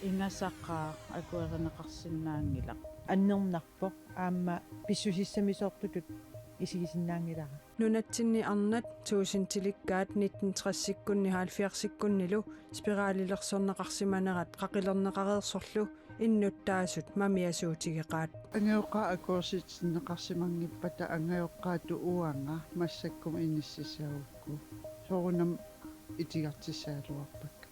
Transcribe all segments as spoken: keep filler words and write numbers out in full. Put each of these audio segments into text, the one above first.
Ingasaqaaq akuerineqarsinnaanngilaq. Annernarpoq aamma pissusissamisoortutut isigisinnaanngilara. Nunatsinni arnat tuusintilikkaat nitten tressikkunni halvfjerdsikkunnilu spiralilersorneqarsimanerat qaqilerneqareersorlu innuttaasut mamiasuutigeqaat. Angajoqqaat akuersitinneqarsimanngippata angajoqqaatut uanga massakkut inississagukku. Soorunami itigartissagaluarpakka.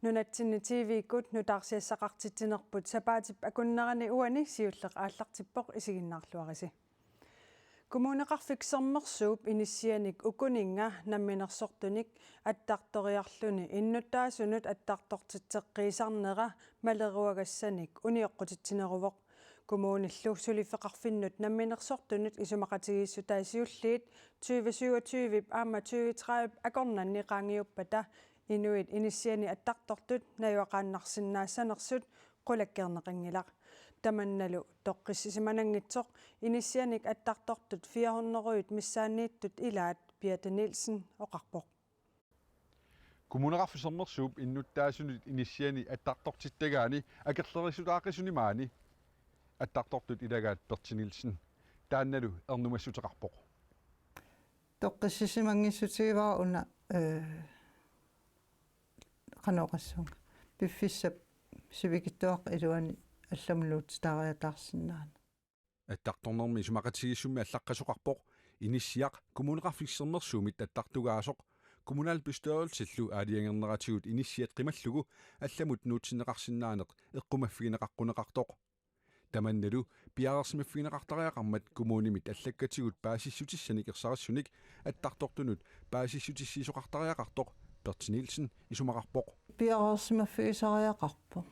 Nunatsinni T V-kkut nutaarsiassaqartitsinerput sapaatip akunnerani uani siulleq aallartippoq, isiginnaarluarisi. Kommuneqarfik Sermersuup inissianik ukuninnga namminersortunik attartoriarluni innuttaasunut attartortitseqqiisarnera maleruagassanik unioqqutitsineruvoq. Kommunillu suliffeqarfinnut namminersortunut isumaqatigiissutai siulliit tyve syvogtyve aamma tyve tredive akornanni qaangiuppata inuit inissianik attartortut najugaqaannarsinnaassanersut qulakkeerneqanngilaq. Tamannalu toqqissisimananngitsoq inissianik attartortut fire hundrede missaanniittut ilaat Birthe Nielsen oqarpoq. Kommuneqarfik Sermersuup innuttaasunut inissianik attartortittagaani akerleriissutaaqisuni maani attartortut ilagaat Birthe Nielsen taannalu ernumassuteqarpoq. Toqqissisimanngissutigaara una, ee, qanoq oqassaanga, piffissap sivikitsuaqqap iluani allamut nuutsitaariataarsinnaaneq. Attartornermi isumaqatigiissummi allaqqasoqarpoq inissiaq Kommuneqarfik Sermersuumit attartugaasoq, kommunalbestyrelsillu aalajangerneratigut inissiat qimallugu allamut nuutsinneqarsinnaaneq eqqumaffigineqaqquneqartoq. Tamannalu piareersimaffigineqartariaqarmat kommunimit allakkatigut paasissutissanik ersarissunik attartortunut paasissutissiisoqartariaqartoq Birthe Nielsen isumaqarpoq. Piareersimaffigisariaqarpoq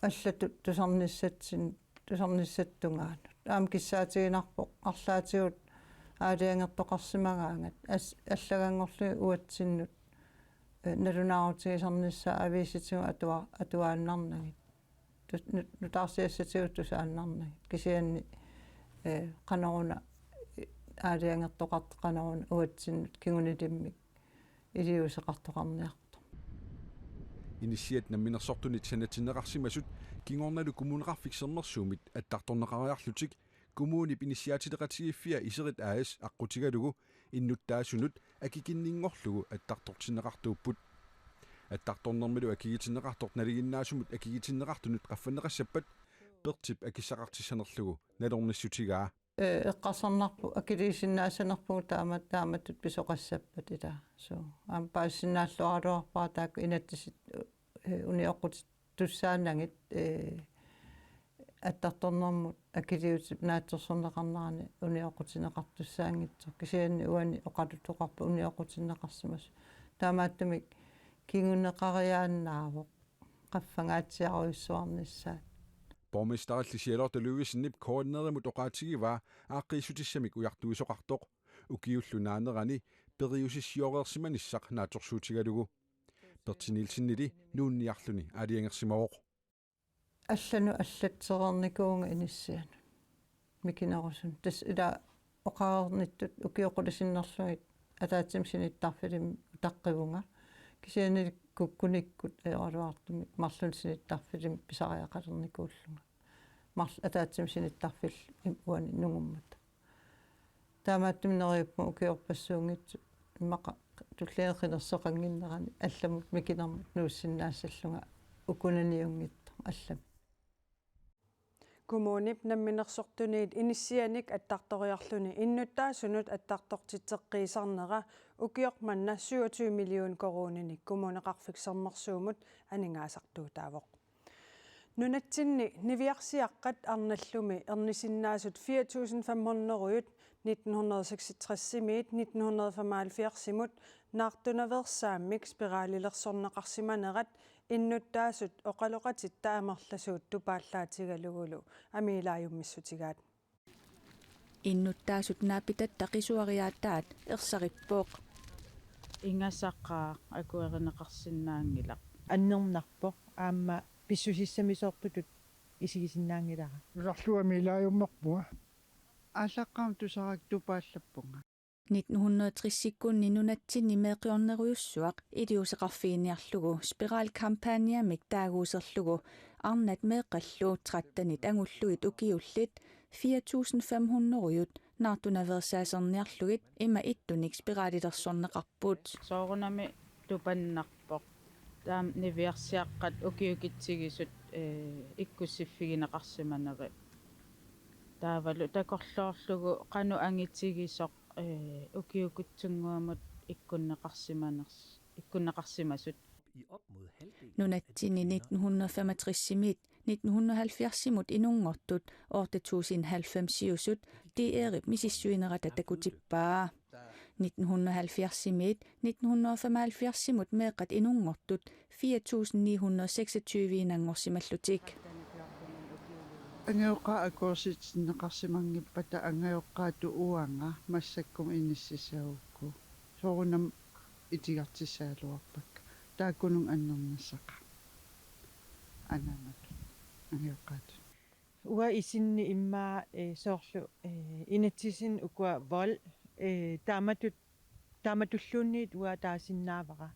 allatut tusarnissatsin-, tusarnissatut tungaanut. Aamma kissaatiginarpoq arlaatigut aalajangertoqarsimagaangat as-, allaganngorlugit uatsinnut, ee, nalunaarutigisarnissaa aviisitigut atua-, atuaannarnagit. Tus-, nu-, nutaarsiassatigut tusaannarnagit. Kisianni, ee, qanoruna, ee, aalajangertoqartoq qanoruna uatsinnut kinguniilimmik iliuuseqartoqarniartoq. Inissiat namminersortunit sanatinneqarsimasut kingornalu Kommuneqarfik Sermersuumit attartorneqariarlutik Kommunip inissiaatileqatigiiffia Iserit A/S aqqutigalugu innuttaasunut akikinninngorlugu attartortinneqartuupput. Attartornermilu akigitinneqartoq nalinginnaasumut akigitinneqartunut qaffanneqassappat Birthep akissaqartissanerlugu nalornissutigaa. Ee, eqqarsarnarpoq akiliisinnaassanerpugut taama-, taamatut pisoqassappat ilaa. Suu. Aamma paasisinnaagaluarpara taakku inatsisit, ee, unioqqutit- tussaannagit, ee, attartornermut akiliutip naatsorsorneqarnerani unioqqutinneqartussaanngitsoq. Kisianni uani oqaluttoqarpoq unioqqutinneqarsimasut. Taamaattumik kinguneqariaannaavoq qaffangaatsiarujussuarnissaat. Borgmesterilli Charlotte Ludvigsenip K N R-imut oqaatigivaa aaqqiissutissamik ujartuisoqartoq. Ukiullu naanerani periusissiooreersimanissaq naatsorsuutigalugu. Birthe Nielsenili nuunniarluni aalajangersimavoq. Allanut allatsereernikuuvunga inissianut mikinerusunut. Tassa ila oqareernittut ukioq qulit sinnerlugit ataatsimik sinittarfilimmik utaqqivunga. Kisiannili kukkunikkut ajoraluartumik marlunnik sinittarfilimmik pisariaqalernikuullunga. Marl-, ataatsimik sinittarfillit im-, uani nungummata. Taamaattumik neriuppunga ukiorpassuunngitsut immaqa tulliani qinerseqannginnerani allamut mikinermut nuussinnaassallunga ukunaniunngitsoq allamik. Kommunip namminersortuniit inissianik attartoriarluni innuttaasunut attartortitseqqiisarnera ukioq manna syvogtyve million koruuninik Kommuneqarfik Sermersuumut aningaasartuutaavoq. Nunatsinni niviarsiaqqat arnallumi ernisinnaasut fire tusind fem hundrede nitten hundrede seksogtres-imiit nitten hundrede femoghalvfjerds-imut naartunaveersaammik spiralilersorneqarsimanerat innuttaasut oqaloqatitta amerlasuut tupaallaatigalugulu amiilaajummissutigaat. Innuttaasut naapitatta qisuariaataat ersarippoq. Ingasaqaaq akuerineqarsinnaanngilaq. Annernarpoq aamma pissusissamisoortutut isigisinnaanngilara. Tusarlugu amiilaajummerpunga. Aallaqqaammut tusarakku tupaallappunga. Nitten hundrede tressikkunni nunatsinni meeqqiornerujussuaq iliuuseqarfiginiarlugu spiralkampagnemik taaguuserlugu arnat meeqqallu trettenit angullugit ukiullit fire tusind fem hundrede naartunaveersaaserniarlugit ima ittunik spiralilersorneqarput. Soorunami tupannarpoq. Taama niviarsiaqqat ukiukitsigisut, ee, ikkussiffigineqarsimaneri. Taavalu takorloorlugu qanoq angitigisoq, ee, ukiukitsunnguamut ikkunneqarsimaners-, ikkunneqarsimasut. Nunatsinni nitten hundrede femogtresimiit nitten hundrede halvfjerdsimut inunngortut otte tusind halvfemsiusut D R-ip misissuinerata takutippaa. Nitten hundrede halvfjerdsimiit nitten hundrede femoghalvfjerdsimut meeqqat inunngortut fire tusind ni hundrede seksogtyve-inanngorsimallutik. Angajoqqaat akuersitinneqarsimanngippata angajoqqaatut uanga massakkut inississagukku. Soorunami itigartissagaluarpakka. Taakkununnga annernissaqaaq. Anaanatut. Angajoqqaatut. Uanga isinni immaqa, ee, soorlu, ee, inatsisin ukua vold, ee, taamatut, taamatulluunniit uanga taasinnaavara.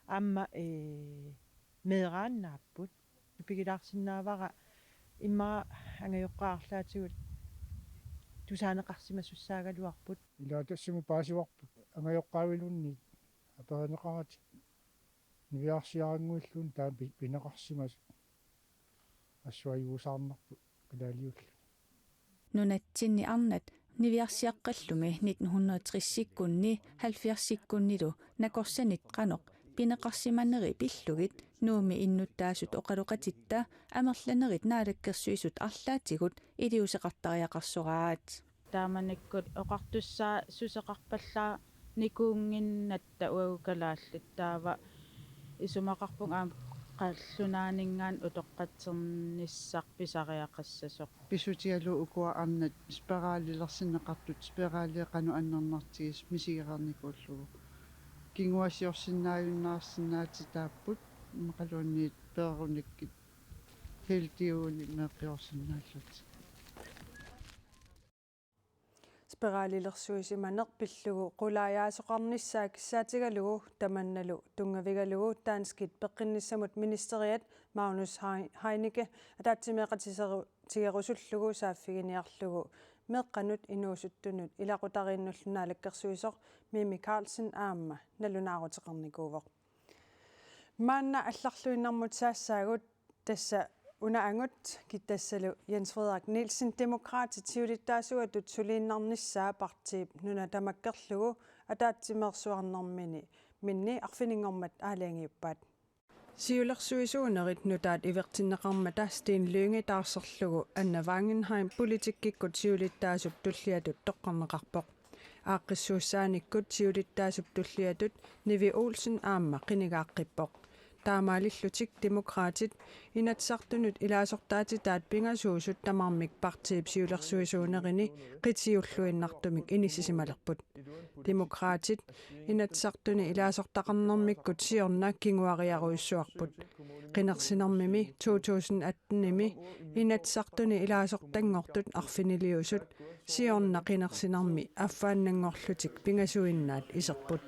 Aamma, ee, meeraannaapput. Pigilaarsinnaavara immaqa angajoqqaat arlaatigut tusaaneqarsimasussaagaluarput. Ilaatassimut paasivarput angajoqqaavilunniit aperineqaratik niviarsiarannguilluunniit taama pi-, pineqarsimasut assuajuusaarnarput kalaaliulluni. Nunatsinni arnat niviarsiaqqallumi nitten hundrede tressikkunni halvfjerdsikkunnilu nakorsanit qanoq pineqarsimaneri pillugit Nuummi innuttaasut oqaloqatitta amerlanerit naalakkersuisut arlaatigut iliuuseqartariaqarsoraat. Taamanikkut oqartussaa suseqarpallaarnikuunnginnatta uagut kalaallit, taava isumaqarpunga aamma qallunaaninngaanniit utoqqatsernissaq pisariaqassasoq. Pissutigalugu ukua arnat spiralilersinneqartut spiralia qanoq annernartigisoq misigereernikuullugu. Kinguaassiorsinnaajunnaarsinnaatitaapput immaqaluunniit peerunikkut healthyunik meeqqiorsinnaallutik. Spiralilersuisimaneq pillugu qulaajaasoqarnissaa kissaatigalugu tamannalu tunngavigalugu danskit peqqinnissamut ministeriat Magnus Hein-, Heunicke ataatsimeeqatigeru-, tigerusullugu saaffiginiarlugu meeqqanut inuusuttunut ilaqutariinnullu naalakkersuisoq Mimi Karlsen aamma nalunaaruteqarnikuuvoq. Maanna allarluinnarmut saassaagut, tassa una angut, ki-, tassalu Jens Frederik Nielsen, Demokraatit siulittaasuatut suliinnarnissaa partiip nuna tamakkerlugu ataatsimeersuarnermini, minni arfininngormat aalajangiuppaat. Siulersuisuunerit nutaat ivertinneqarmata Steen Lynge taarserlugu Anna Wangenheim politikkikkut siulittaasup tulliatut toqqarneqarpoq. Aaqqissuussaanikkut siulittaasup tulliatut Nivi Olsen aamma qinigaaqqippoq. Taamaalillutik Demokraatit Inatsisartunut ilaasortaatitaat pingasuusut tamarmik partiip siulersuisuunerini qitiulluinnartumik inissisimalerput. Demokraatit Inatsisartuni ilaasortaqarnermikkut siorna kinguariarujussuarput. Qinersinermimi to tusind atten-imi Inatsisartuni ilaasortanngortut arfiniliusut siorna qinersinermi affaannanngorlutik pingasuinnaat iserput.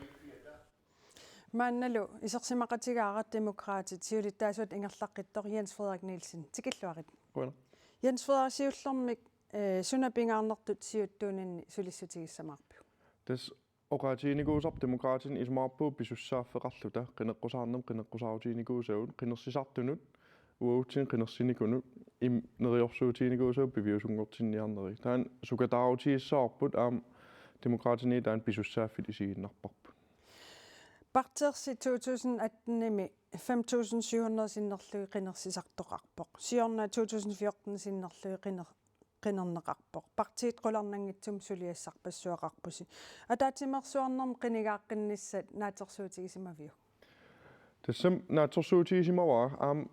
Maannalu isersimaqatigaara Demokraatit siulittaasuat ingerlaqqittoq Jens Frederik Nielsen. Tikilluarit. Qujanaq. Jens Frederik, siullermik, eh, suna pingaarnertut siuttuuninni sulissutigissamaarpiuk? Tassa oqaatiginikuusarput Demokraatinit isumaqarpugut pisussaaffeqarluta, qineqqusaarnermut qineqqusaarutiginikuusagut, qinersisartunut uagutsinnut qinersinikunut im-, neriorsuutiginikuusagut piviusunngortinniarneri. Taanna sukataarutigissavarput aamma Demokraatini taanna pisussaaffik isigiinnarparput. Partiit to tusind atten-imi fem tusind syv hundrede sinnerlugit qinersisartoqarpoq. Siorna to tusind fjorten sinnerlugit qiner-, qinerneqarpoq. Partiit qularnanngitsumik suliassarpassuaqarpusi. Ataatsimeersuarnermut qinigaaqqinnissaa naatsorsuutigisimaviuk? Tassami naatsorsuutigisimavara, aamma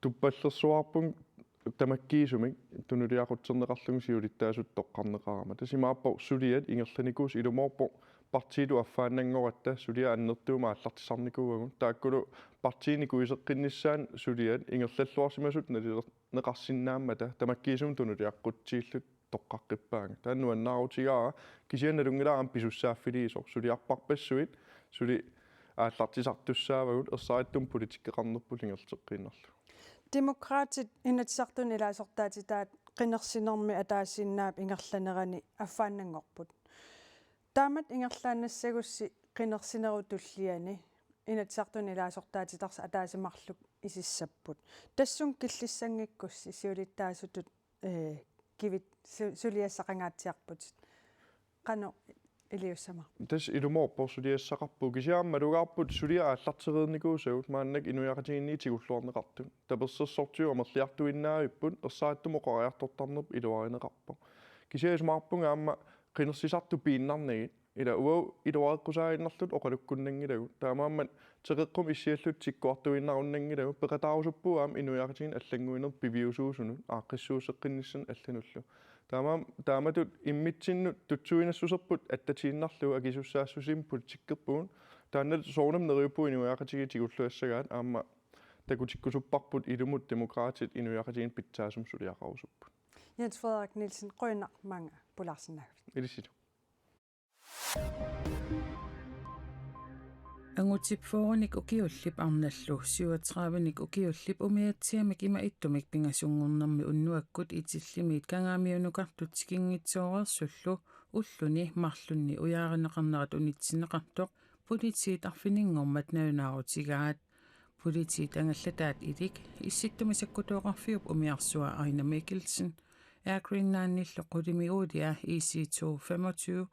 tuppallersuarpunga tamakkiisumik tunuliaqutserneqarlunga siulittaasutut toqqarneqarama. Tassa imaappoq suliat ingerlanikuusut, ilumoorpoq partiitut affaannanngoratta suliat annertuumik aallartisarnikuuagut. Taakkulu partiinikuuseqqinnissaannut suliat ingerlalluarsimasutut nalilerneqarsinnaammata tamakkiisumik tunuliaqqutsiilluta toqqaqqippaanga. Taanna nuannaarutigaara, kisianni nalunngilara aamma pisussaaffiliisoq, suliarparpassuit suli aallartisartussaavagut, ersarissumik politikkeqarnerput ingerlateqqiinnarlugu. Demokraatit Inatsisartuni ilaasortaatitaat qinersinermi ataasiinnaap ingerlanerani affaannanngorput. Taamatut ingerlaannassagussi qinersinerup tulliani Inatsisartuni ilaasortaatitarsaq ataaseq marluk isissapput. Tassunga killissanngikkussi siulittaasutut, ee, kivit su-, suliassaqangaatsiarputit. Qanoq iliussamaarpa? Tassa ilumoorpoq suliassaqarpugut. Kisianni aamma malugaarput suliat aallartereernikuusagut, maannakkut inuiaqatigiinni tigulluarneqartut. Tapersersortut amerliartuinnavipput, ersarissumik oqariartortarnerput iluarineqarpoq. Kisianni isumaqarpunga aamma qinersisartut piinnarnagit. Ila uagut iluareqqusaaginnarluta oqalukkunnanngilagut. Taamaammat teqeqqumik issialluta tikkuartuinnarunnanngilagut, peqataarusuppugut aamma inuiaqatigiinni allannguinerput piviusuusunut aaqqissuusseqqinnissamut allanullu. Taamaam-, taamatut immitsinnut tutsuinassuserput attatiinnarlugu akisussaassusimmik politikkerpugut. Taanna soorunami neriuppunga inuiaqatigiit tigulluassagaat, aamma takutikkusupparput ilumut Demokraatit inuiaqatigiinni pitsaasumik suliaqarusupput. Jens Frederik Nielsen, qujanaq maanga pulaarsinnaagavit. Ilissilu. Angutip fyrrenik ukiullip arnallu syvogtredivenik ukiullip umiatsiamik ima ittumik pingasunngornermi unnuakkut Itillimiit Kangaamiunukartut tikinngitsooreersullu ulluni marlunni ujaarineqarnerat unitsinneqartoq politiit arfininngormat nalunaarutigaat. Politiit angallataat ilik, Issittumik Sakkutooqarfiup umiarsua Aina Mikkelsen, Air Greenlandillu qulimiguulia I C to femogtyve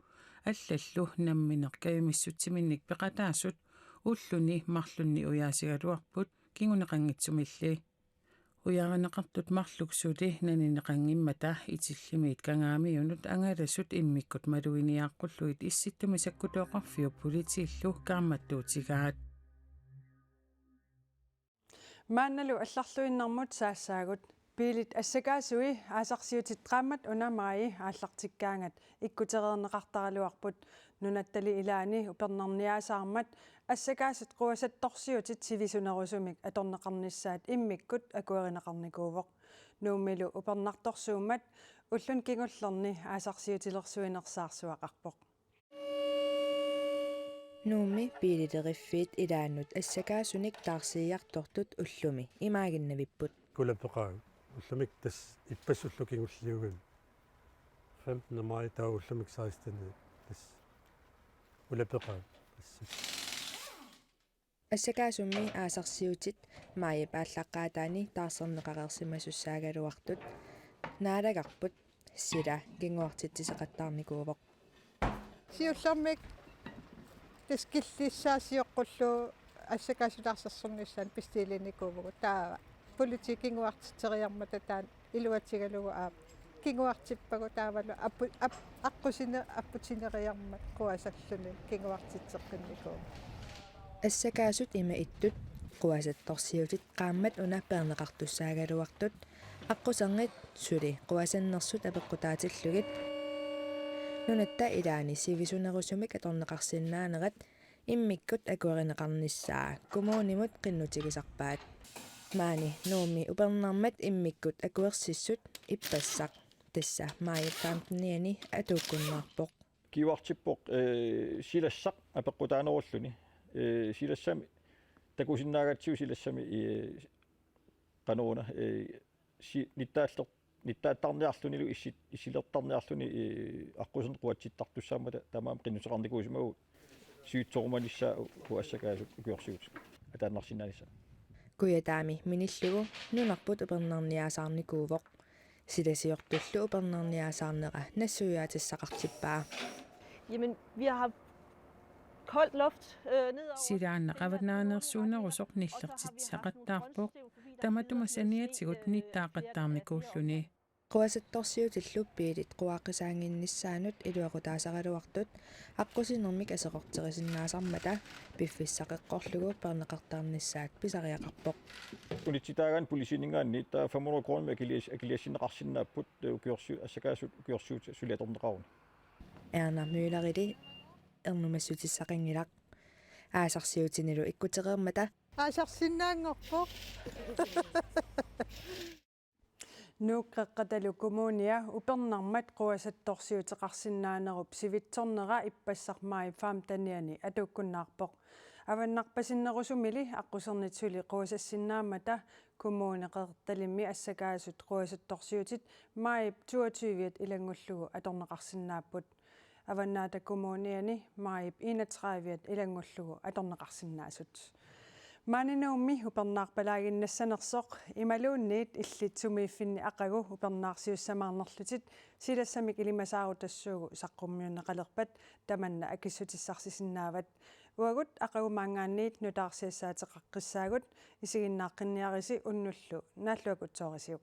allallu nammineq kajumissutsiminnik peqataasut ulluni marlunni ujaasigaluarput kinguneqanngitsumilli. Ujaarineqartut marluk suli nanineqanngimmata Itillimiit Kangaamiunut angalasut immikkut malugineqqullugit Issittumik Sakkutooqarfiup politiillu kaammattuutigaat. Maannalu allarluinnarmut saassaagut. Biilit assakaasui aasarsiutit qaammat una maaji aallartikkaangat ikkutereerneqartaraluarput. Nunattali ilaani upernarniaasaarmat assakaasut quasattorsiutit sivisunerusumik atorneqarnissaat immikkut akuerineqarnikuuvoq. Nuummilu upernartorsuummat ulluni kingullerni aasarsiutilersuinersaarsuaqarpoq. Nuummi biilileriffiit ilaannut assakaasunik taarsiiartortut ullumi imaaginnavipput. Ulapeqaagut. Ullumi tassa ippassaq ulloq kingulliugami. Femtende maj taava ullumi sekstende tassa ulapeqaagut. Tassa. Assakaasummi aasarsiutit maajip aallaqqaataani taarserneqareersimasussaagaluartut naalagarput, sila kinguartitsisoqattaarnikuuvoq. Siullermik tassa killissaa sioqqullugu assakaasut taarsersornissaannut bestilinikuuvugut, taava politiit kinguartitseriarmata taanna iluatigalugu aap kinguartippagut, taavalu appu-, ap-, aqqusineq apputineriarmat quasalluni kinguartitseqqinnikuuvoq. Assakaasut ima ittut quasattorsiutit qaammat una peerneqartussaagaluartut, aqquserngit suli quasannersut apeqqutaatillugit nunatta ilaani sivisunerusumik atorneqarsinnaanerat immikkut akuerineqarnissaa kommunimut qinnutigisarpaat. Maani Nuummi upernarmat immikkut akuersissut ippassaq tassa maajip femtenianni atuukkunnaarpoq. Kinguartippoq, ee, silassaq apeqqutaanerulluni. Ee, silassami takusinnaagatsigu silassami, ee, qanoruna, ee, si-, nittaalleq-, nittaattarniarlunilu issi-, issilertarniarluni, ee, aqquserneq quatsittartussaammata taamaammat qinnuteqarnikuusimavugut sivitsorumanissaa u-, uagut assakaasut ukiorsiutit ataannarsinnaanissaat. Kujataami minillugu nunarput upernarniaasaarnikuuvoq. Silasiortullu upernarniaasaarnera nassuiaatissaqartippaa. Jamen, vi har haft kold luft, øh, ned over. Silaannaq avannaanersuunerusoq nillertitsisaqattaarpoq. Tamatuma saniatigut nittaaqattaarnikuulluni. Quasattorsiutillu biilit quaaqqisaannginnissaannut iluaqutaasaraluartut aqqusinermik aserorterisinnaasarmata piffissaq eqqorlugu peerneqartarnissaat pisariaqarpoq. Unitsitaagaanni politiininngaanniit taava fem hundrede kroner akilias-, akiliassinneqarsinnaapput, ee, ukiorsiu-, assakaasut ukiorsiutit suli atorneqaruni. Erna Møllerili ernumassutissaqanngilaq. Aasarsiutinilu ikkutereermata. Aasarsinnaanngorpoq. Nuuk Qeqqatalu Kommunia upernarmat quasattorsiuteqarsinnaanerup sivitsornera ippassaq maajip femtenianni atuukkunnaarpoq. Avannarpasinnerusumili aqqusernit suli quasassinnaammata Kommune Qeqqatalimmi assakaasut quasattorsiutit maajip toogtyviat ilanngullugu atorneqarsinnaapput. Avannaata Kommuniani maajip enogtrediviat ilanngullugu atorneqarsinnaasut. Maani Nuummi upernaarpalaaginnassanersoq imaluunniit illit sumiiffinni aqagu upernaarsiussamaarnerlutit silassamik ilimasaarutassaagut saqqummiunneqalerpat tamanna akissutissarsisinnaavat. Uagut aqagu maanngaanniit nutaarsiassaateqaqqissaagut, isiginnaaqqinniarisi unnullu naalluakutsoorisiuk.